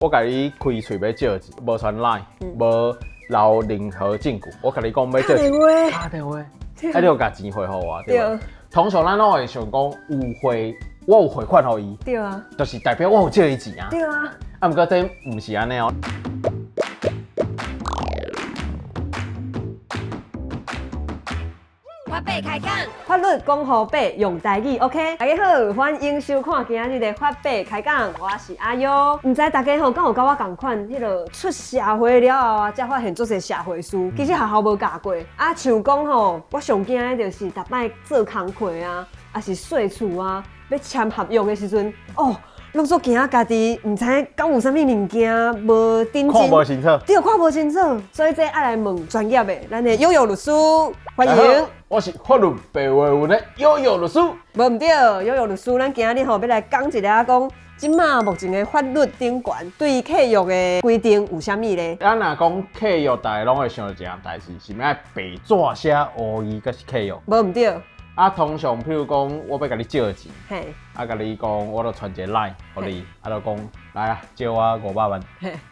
我共你開喙欲借錢，無傳 LINE，無留任何證據。我共你講欲借錢，打電話，打電話，啊，你有共錢匯予我，對無？對。通常咱攏會想講有匯，我有匯款予伊，就是代表我有借伊錢啊。啊，毋過這毋是按呢哦。法白開講，法律講予白，用台語 OK。大家好，歡迎收看今仔日的法白開講，我是阿優。毋知大家吼，敢有佮我仝款？彼个出社會了後啊，才發現足濟社會事，其實學校無教過。啊，像講吼，我上驚的就是逐擺做工課啊，抑是稅厝啊，欲簽合約的時陣，哦，攏總驚家己毋知敢有啥物物件無認看無真，清楚。對，看無清楚，所以這愛來問專業的，咱的悠悠律師，歡迎。我是法律白話文的悠悠律師。無毋對，悠悠律師，咱今日吼欲來講一下講，這馬目前的法律頂懸對契約的規定有啥物咧？咱若講契約，大家攏會想著一項代誌，是欲愛白紙寫烏字，才是契約。無毋對。啊，通常譬如講，我欲共你借錢，啊，共你講，我就傳一个 LINE 予你，啊，就講來啊，借我五百萬，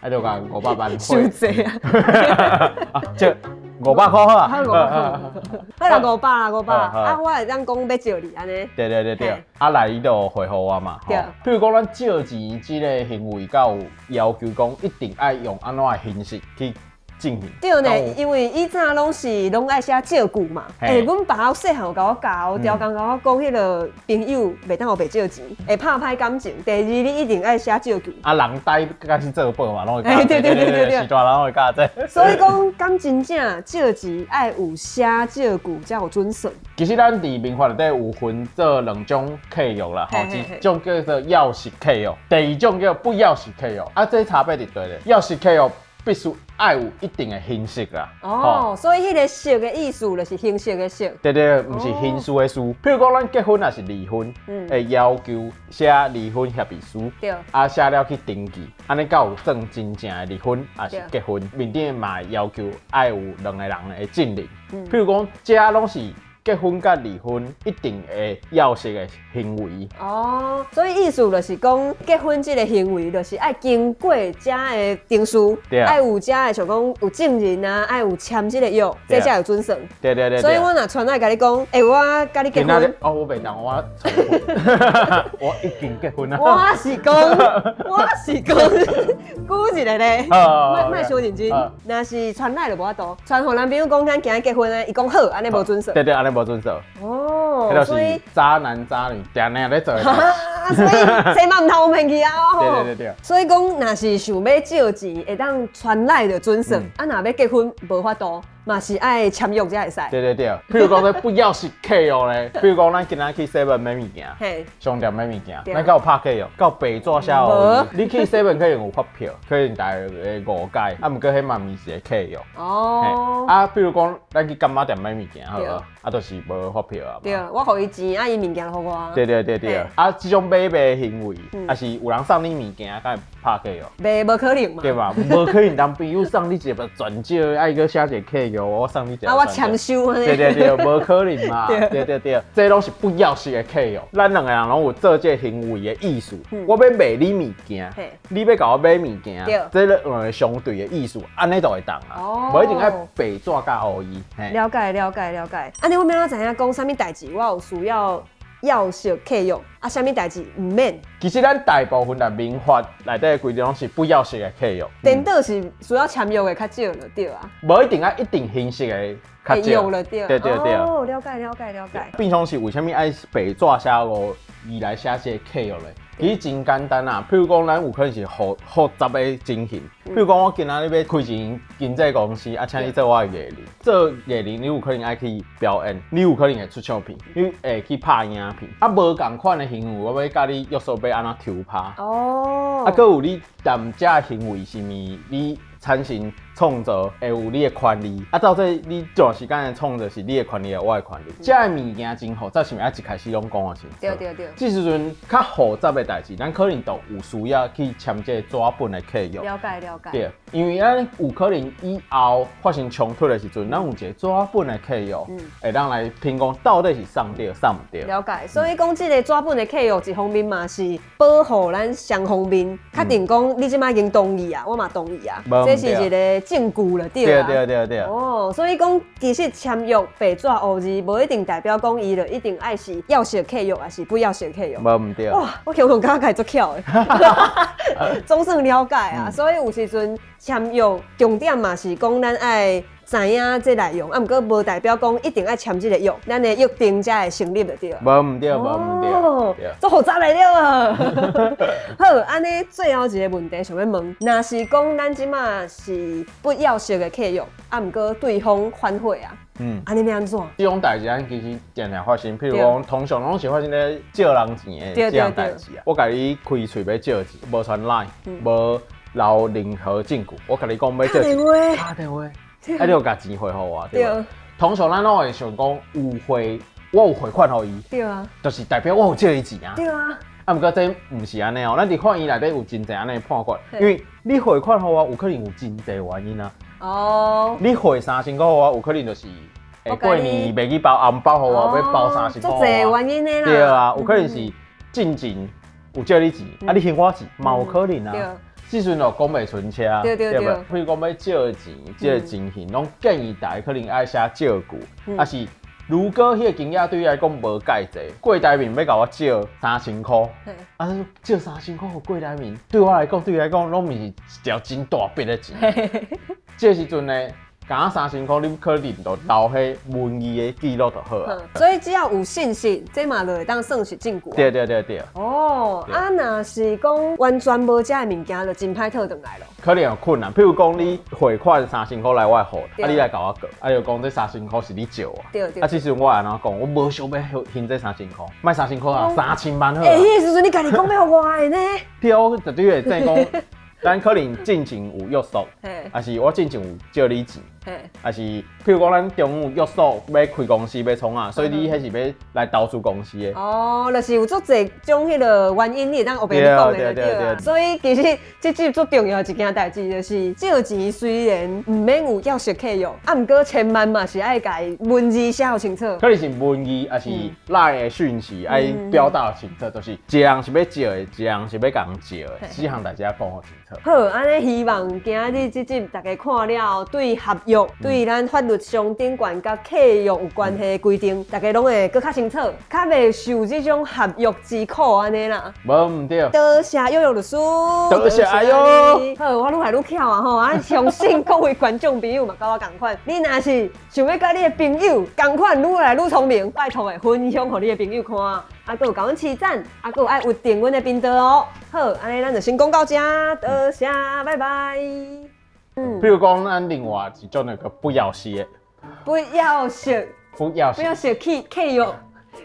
啊，就共五百萬傷濟啊！啊，借五百箍好啊。好，500箍，好啦，五百啦，五百。啊，我會當講欲借你按呢。對對對對，啊來伊就匯予我嘛。對。譬如講，咱借錢這个行為，敢有要求講一定愛用按怎的形式去進行？對呢，因為以前攏是攏愛寫借據嘛。欸，阮爸細漢有共我教，逐工共我講，彼个朋友袂當予白借錢，會拍歹感情。第二，你一定愛寫借據。啊，人呆開始做保嘛，攏會教。欸，對對對對對。是大人會教這。所以講，敢真正借錢愛有寫借據才有準算？其實咱佇民法內底有分做兩種契約啦，吼，一種叫做要式契約，第二種叫不要式契約。啊，這差別佇佗咧？要式契約必須愛有一定的形式啦。哦，所以彼个式的意思就是形式的式。對對，毋是形式的事。譬如講，咱結婚抑是離婚，會要求寫離婚協議書，啊，寫了去登記，按呢才有算真正的離婚，抑是結婚。面頂嘛會要求愛有兩个人的證人。譬如講，這攏是結婚佮離婚一定會要式的行為。哦，所以意思就是講，結婚這个行為就是愛經過遮的程序，愛有遮的像講有證人啊，愛有簽這个約，這才有準算。對對對。所以我若傳來共你講，欸，我佮你結婚。哦，我袂當，我我已經結婚啊。我是講，我是講，舉一个咧，莫莫傷認真。若是傳來就無法度，傳予男朋友講咱今仔結婚咧，伊講好，按呢無準算。對對，按呢無準算。哦，所以渣男渣女定定咧做。所以千萬毋通予騙去啊！對對對對。所以講，若是想欲借錢，會當傳來就準算。啊，若欲結婚無法度，嘛是愛簽約才會使。對對對。譬如講，這不要式契約咧，譬如講，咱今仔去 seven 買物件，商店買物件，咱敢有拍契約？敢有白紙寫烏字？你去 seven 可能有發票，可能大家會誤解，啊，毋過彼嘛毋是一个契約。啊，譬如講，咱去柑仔店買物件，好無？啊，就是無發票啊。對，我予伊錢，啊，伊物件予我。對對對對。啊，這種買賣行為，抑是有人送你物件，敢會拍契約？袂，無可能嘛。對吧？無可能，男朋友送你一个鑽石，愛閣寫一個契約，我送你一个。啊，我簽收。對對對，無可能嘛。對對對，這攏是不要式的契約。咱兩个人攏有做這个行為的意思。我欲賣你物件，你欲共我買物件，這兩个相對的意思，按呢就會當啊。無一定愛白紙佮烏字。了解了解了解。按呢我欲按怎知影講啥物代誌？我有需要要式契約，啊，啥物代誌毋免？其實咱大部分的民法內底的規定攏是不要式的契約。顛倒是需要簽約的較少就對啊。無一定愛一定形式的較少。了對。對對對。哦，了解了解了解。變相是為啥物愛白紙寫烏字來寫這個契約咧？其實真簡單啊，譬如講，咱有可能是複雜的情形。譬如講，我今仔日欲開一間經紀公司，啊，請你做我的藝人。做藝人，你有可能愛去表演，你有可能會出唱片，你會去拍影片。啊，無仝款的行為，我欲佮你約束欲按怎抽趴。啊，閣有你踮遮行為是毋你產生創造會有你的權利，啊，到底你這段時間的創造是你的權利，抑我的權利？這个物件真複雜，是毋是愛一開始攏講予清楚？對對對。這時陣較複雜的代誌，咱可能就有需要去簽這個紙本的契約。了解了解。對，因為咱有可能以後發生衝突的時陣，咱有一個紙本的契約，會當來評講到底是啥對啥毋對。了解，所以講這個紙本的契約，一方面嘛是保護咱雙方面，確定講你這擺已經同意啊，我嘛同意啊，這是一個證據了，對啊。對對對對。哦，所以講其實簽約白紙烏字，無一定代表講伊就一定愛是要寫契約，還是不要寫契約。無毋對。哇，我強強感覺足巧的，總算了解啊。所以有時陣簽約重點嘛是講咱愛知影這內容，啊，毋過無代表講一定愛簽這個約，咱的約定才會成立就對。無毋對，無毋對。足複雜來了啊！好，按呢最後一個問題想欲問，若是講咱這馬是不要式的契約，啊，毋過對方反悔啊，按呢欲按怎？這種代誌咱其實定定發生，譬如講，通常攏是發生咧借人錢的這項代誌啊。我共你開喙欲借錢，無傳 LINE，無留任何證據，我共你講欲借錢，打電話，啊，你有共錢匯予我，對無？通常咱攏會想講有匯，我有匯款予伊，就是代表我有借伊錢啊。啊，毋過這毋是按呢哦，咱佇法院內底有真濟按呢判決，因為你匯款予我，有可能有真濟原因啊。你匯3000箍予我，有可能就是會過年袂記包紅包予我，欲包3000箍。足濟原因的啦。對啊，有可能是進前有借你錢，啊你還我錢，嘛有可能啊。這時陣就講袂清楚，對無？譬如講欲借錢，這個情形，攏建議大家可能愛寫借據，啊是如果彼個金額對伊來講無蓋濟，郭台銘欲共我借三千箍，啊借三千箍予郭台銘，對我來講，對伊來講，攏毋是一條真大筆的錢。這時陣呢，共三千箍，你可能就留彼文字的記錄就好啊。所以只要有信息，這嘛就會當算是證據。對對對對。哦，啊，若是講完全無這个物件，就真歹討轉來囉。可能有困難，譬如講你匯款三千箍來我的戶，啊你來共我告，啊就講這三千箍是你借我。啊，這時陣我會按怎講？我無想欲還這三千箍，莫三千箍啊，3000萬好。欸，彼個時陣你家己講欲予我的呢？對，我絕對會證講，咱可能進前有約束，抑是我進前有借你錢，抑是譬如講咱中有約束欲開公司欲創啊，所以你彼是欲來投資公司的。哦，就是有足濟種彼個原因，你會當烏白講的就對啊。所以其實這集足重要一件代誌，就是借錢雖然毋免有要式契約，啊，毋過千萬嘛是愛共伊文字寫予清楚。可能是文字，抑是 LINE 的訊息，愛表達清楚，就是一個人是欲借的，一個人是欲共人借的，這項代誌愛講予清楚。好，按呢希望今日這集大家看了後，對合約、對咱法律上頂懸佮契約有關係的規定，大家攏會閣較清楚，較袂受這種合約之苦按呢啦。無毋對。多謝悠悠律師。多謝阿悠。好，我愈來愈巧啊吼！啊，相信各位觀眾朋友嘛，佮我仝款。你若是想欲佮你的朋友仝款愈來愈聰明，拜託的分享予你的朋友看。啊，閣有共阮揤讚，啊，閣有愛預訂阮的頻道哦。好，按呢咱就先講到這，多謝，拜拜。譬如講，咱另外一種那個不要寫，不要寫，不要不要寫契約，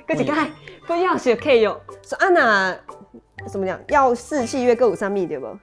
閣一擺，不要寫契約。說啊若怎麼講？要式契約閣有啥物對無？